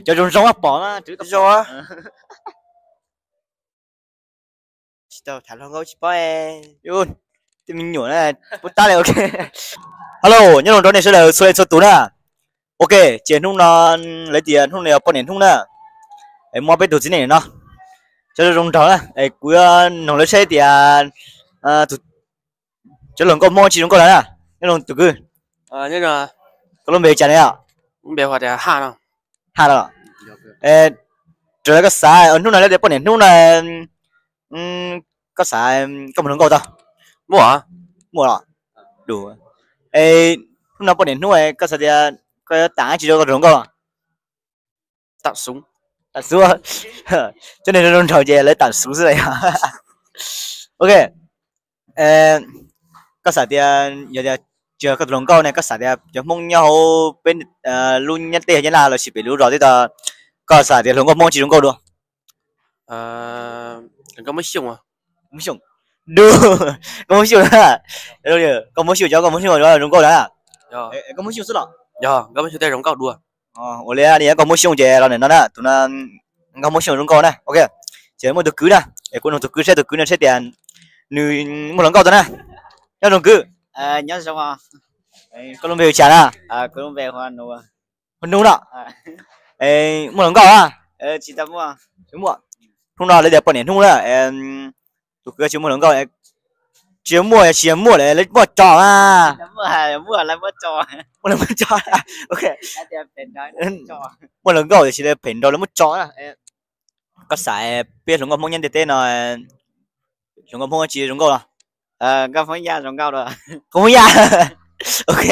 Cov zoo zoo pom na, zoo. Tsis tau tham hluas nkauj tsis paub. Tej me nyuam na, pub tab li. Ok. Hello, nyob zoo rau nej sawv daws txhua leej txhua tus na. Ok, ces hnub no lawv tias hnub no yog poj niam hnub na. Es muaj peb tug txiv neej no, cov zoo nraug na. Es kuv yuav nug lawv saib tias cov hluas nkauj Hmoob tsis zoo nkauj na. Nyob zoo tus kwv. Koj lub npe cas ne? Ha los. Raws li koj xav hnub no lawv tias poj niam hnub no, koj xav koj mus hluas nkauj tau? Muaj los. Hnub no poj niam hnub koj xav tias koj yuav tam tsi rau koj tus hluas nkauj? Tam xub. Cov neeg zoo nraug ces lawv tam xub xwb. Ok. Koj xav tias yog tias tsis yog koj tus hluas nkauj ne, koj xav tias cov Hmoob nyob hauv peb lub nyab teb Nyab Laj lossis pem lub zos twb tau, koj xav tias hluas nkauj Hmoob tsis zoo nkauj dua? Nkauj Hmoob Xyooj. Dua. Nkauj Hmoob Xyooj na. Koj Hmoob Xyooj, cov Nkauj Hmoob Xyooj zoo nkauj na. Nkauj Hmoob Xyooj xwb los? Yog, Nkauj Hmoob Xyooj tej zoo nkauj dua. Ua li yog Nkauj Hmoob Xyooj ces los ntawm no na, tus no Nkauj Hmoob Xyooj zoo nkauj na. Ok. Ces muaj tus kwv na, es kuv nug tus kwv saib tus kwv no saib tias nws muaj hluas nkauj tau na. Nyob zoo kwv. Koj lub npe hu cas na? Hu Nub no. Muaj hluas nkauj a? Hnub no lawv tias poj niam hnub na, tus kwv tsis muaj hluas nkauj. Tsis muaj, tsis muaj lawv muaj tso na. Muaj lawv muaj tso. Muaj hluas nkauj tiam sis lawv phem nraug lawv muab tso na. Koj xav peb hluas nkauj Hmoob nyob ntiaj teb no, hluas nkauj Hmoob tsis zoo nkauj los? Nkauj Hmoob Yaj zoo nkauj. Nkauj Hmoob Yaj. Ok.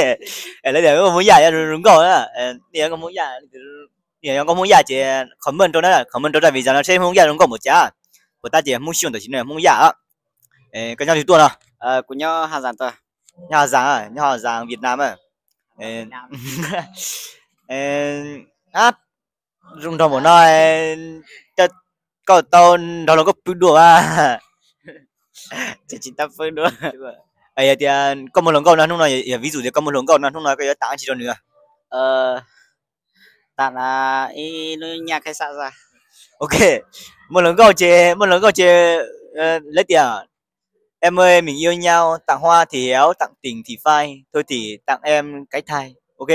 Lawv tias Nkauj Hmoob Yaj yog zoo nkauj na. Nej yog Nkauj Hmoob Yaj, nej yog Nkauj Hmoob Yaj ces comment rau na, comment rau zaj video no seb Hmoob Yaj zoo nkauj npaum cas. Puas tab ces Hmoob Xyooj tam sim no Hmoob Yaj. Koj nyob twg tuaj no? Kuv nyob Hav Zaas tuaj. Nyob Hav Zaas, nyob Hav Zaas Việt Nam. Zoo nraug npaum no, koj tau nrog luag nkauj pw dua mas. Tsis tau pw dua. Yog tias koj muaj hluas nkauj no hnub no, yog ví dụ tias koj muaj hluas nkauj no hnub no koj yuav tag tsi rau nws? Tag ib lub nyaj khaib xab xwb. Ok, muaj hluas nkauj ces, muaj hluas nkauj ces lawv tias em ơi mình yêu nhau tặng hoa thì héo, tặng tình thì phai, thôi thì tặng em cái thai. Ok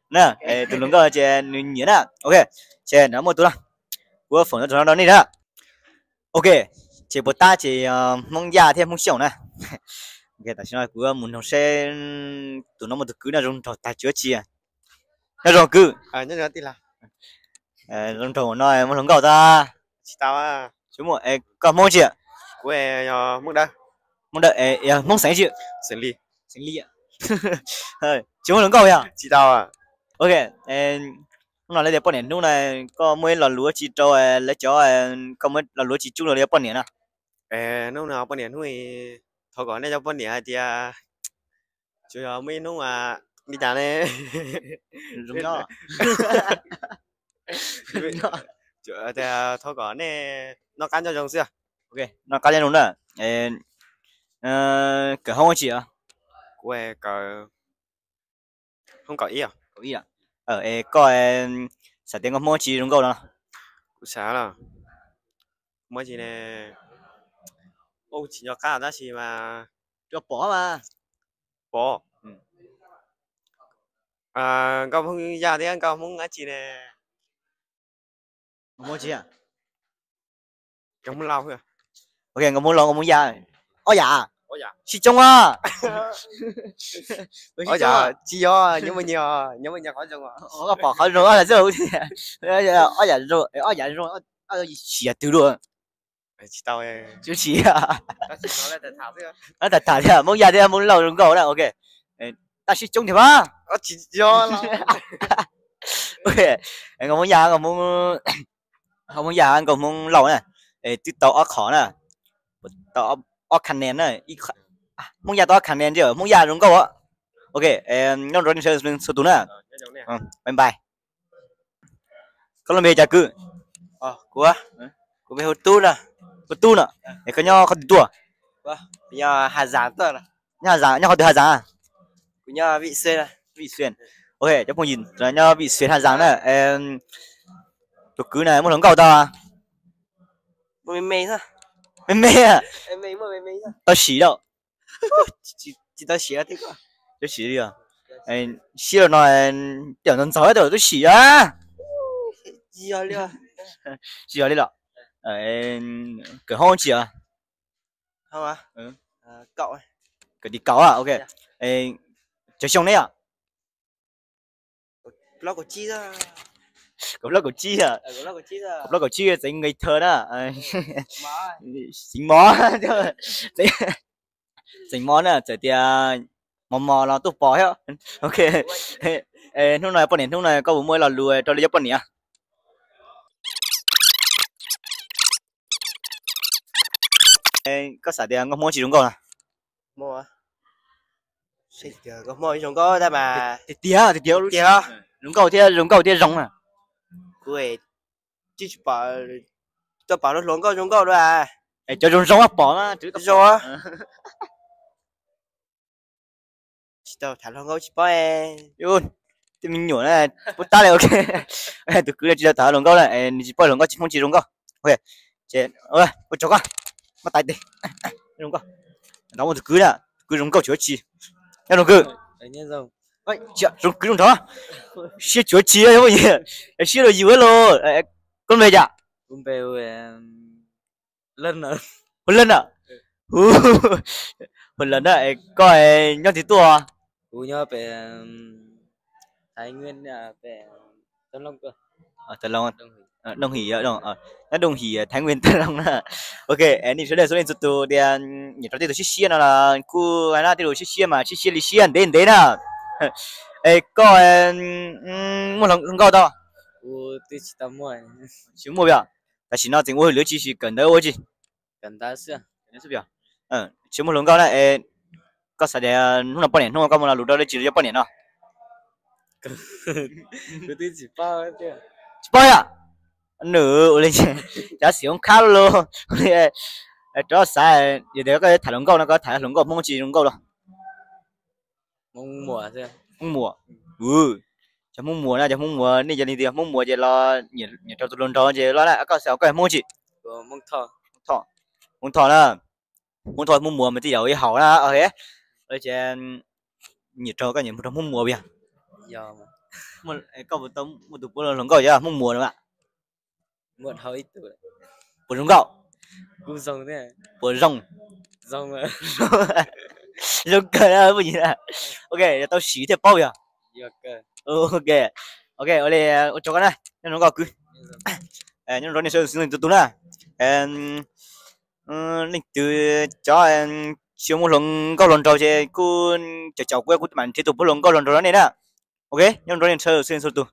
na, tus hluas nkauj ces nws nyiam na. Ok, ces no muaj tus no, kuv foom no rau nej na. Ok, ces puas tab ces Hmoob Yaj thiab Hmoob Xyooj na. Tam sim no kuv mus noog seb tus no muaj tus kwv no zoo nraug tag tsis ua tsi. Nyob zoo kwv. Zoo nraug no muaj hluas nkauj tag? Tsis tau. Koj Hmoob tsi? Kuv Hmoob Dawb. Hmoob Dawb, yog Hmoob xeem tsi? Xeem Lis. Xeem Lis. Tsis muaj hluas nkauj yog? Tsis tau. Ok, hnub no lawv tias poj niam hnub no, koj muaj ib lo lus tsi rau lawv cov, koj muaj lo lus tsi tsub rau lawv cov poj niam no? Hnub no poj niam hnub, thov kom nej cov poj niam hais tias tsuas yog muaj ib hnub li cas ne, zoo nyob. Thov kom nej noj qab nyob zoo xwb. Ok, noj qab nyob zoo na. Kawm hoob tsi os? Kuv kawm hoob kaum ib. Kaum ib. Es koj xav tias nkauj Hmoob tsi zoo nkauj no? Kuv xav los, Hmoob tsi ne, ua tsis nco qab tab sis mas, pom mas, pom. Nkauj Hmoob Yaj thiab nkauj Hmoob dab tsi ne? Nkauj Hmoob tsi? Nkauj Hmoob Lauj. Ok, nkauj Hmoob Lauj, nkauj Hmoob Yaj. Ob yam? Sib coob a. Ob yam tsis yog, nyob, nyob qhov zoo, ob yam zoo, ob yam zoo, siav twg dua? Tsis tau, tsis siav. Tham tham thiab Hmoob Yaj thiab Hmoob Lauj zoo nkauj na. Ok, tab sib coob tiag mas. Tsis yog. Nkauj Hmoob Yaj, nkauj Hmoob Yaj, nkauj Hmoob Lauj na, twb tau ob qho na, tau ob kha nen na. Hmoob Yaj tau ob kha nen, Hmoob Yaj zoo nkauj. Ok, nyob rau nej txhua tus na. Bye bye. Koj lub npe cas kwv? Kuv, kuv npe hu Tub na. Hu Tub no. Es koj nyob qhov twg tuaj? Nyob Hà Giang tuaj. Nyob Hà Giang, nyob qhov twg Hà Giang? Kuv nyob Vị Xuyên. Vị Xuyên. Ok, cov phooj ywg nyob Vị Xuyên Hà Giang na. Tus kwv na muaj hluas nkauj tau? Me me, tau sim lawm. Tsis tau sim li os. Siab los no, tej zaum ntxov ntxov tej zaum twb sim a. Tsis yog li los. Kawm hoob tsi os? Kawm tim kaum, ok. Cov xyoo neb yom? Kaum plaub kaum tsib. Kaum plaub kaum tsib tseem nqis thawj na. Xeem mos, xeem mos na, txawm tias mos mos los tuaj pom thiab. Ok. Hnub no poj niam hnub no koj puas muaj ib lo lus rau lwm cov poj niam? Koj xav tias nkauj Hmoob tsis zoo nkauj na? Tiag tiag, tiag tiag, zoo nkauj thiab zoo nkauj thiab zoo na. Kuv tsis pom, tuaj pom hluas nkauj zoo nkauj dua. Cov zoo zoo pom na, zoo. Tsis tau tham hluas nkauj tsis paub. Tej me nyuam na, pub tab li, ok. Tus kwv tsis tau tham hluas nkauj na, nws tsis paub hluas nkauj tsis Hmoob tsis zoo nkauj. Ok, ua tsaug koj, muab tais tes. Zoo nkauj, ntawd muaj tus kwv na, tus kwv zoo nkauj tsis ua tsi. Nyob zoo kwv. Zoo kwv zoo nrov, siab tsis ua tsi, siab los yus los. Koj npe cas? Hu Leej na. Hu Leej na, koj nyob twg tuaj? Dooj Him, nyob Dooj Him, Thái Nguyên, Tây Long na. Ok, nej sawv daws xub leej txhua tus tias nyiam rau tej tus siab siab no los kuj na, tej tus siab siab mas siab siab li siab ntev ntev na. Es koj muaj hluas nkauj tau? Tsis muaj yom. Tam sim no tseem ua hauj lwm tsis, kawm ntawv ua tsi? Tsis muaj hluas nkauj na. Koj xav tias hnub no poj niam hnub koj muaj lo lus rau leej twg cov poj niam no? Tsis paub yom. Nws ua li cas xim ua khab loj, rov xav, yog tias koj tham hluas nkauj no koj tham hluas nkauj Hmoob tsis zoo nkauj los? Hmoob Muas. Cov Hmoob Muas na, cov Hmoob Muas nej yog leej twg? Hmoob Muas ces los nyiam rau tus hluas nraug ces los na. Koj xav koj yog Hmoob tsi? Hmoob Thoj na. Hmoob Thoj Hmoob Muas mas tej zaum ib haum na. Nyiam rau koj nyiam rau Hmoob Muas puas yog? Koj puas tau muaj tus puav leej hluas nkauj yog Hmoob Muas no? Puas zoo nkauj? Puas zoo? Zoo kawg. Ok, yog tau siv thiaj paub yog. Ok, ok, ua li, ua tsaug koj na, nyob zoo nkauj kwv. Nyob zoo nej sawv daws tus tus na. Leej twg cov tsis muaj hluas nkauj hluas nraug ces kuj caum caum kuv, kuv mam nrhiav tus puav hluas nkauj hluas nraug rau nej na. Ok, nyob zoo nej sawv daws tus.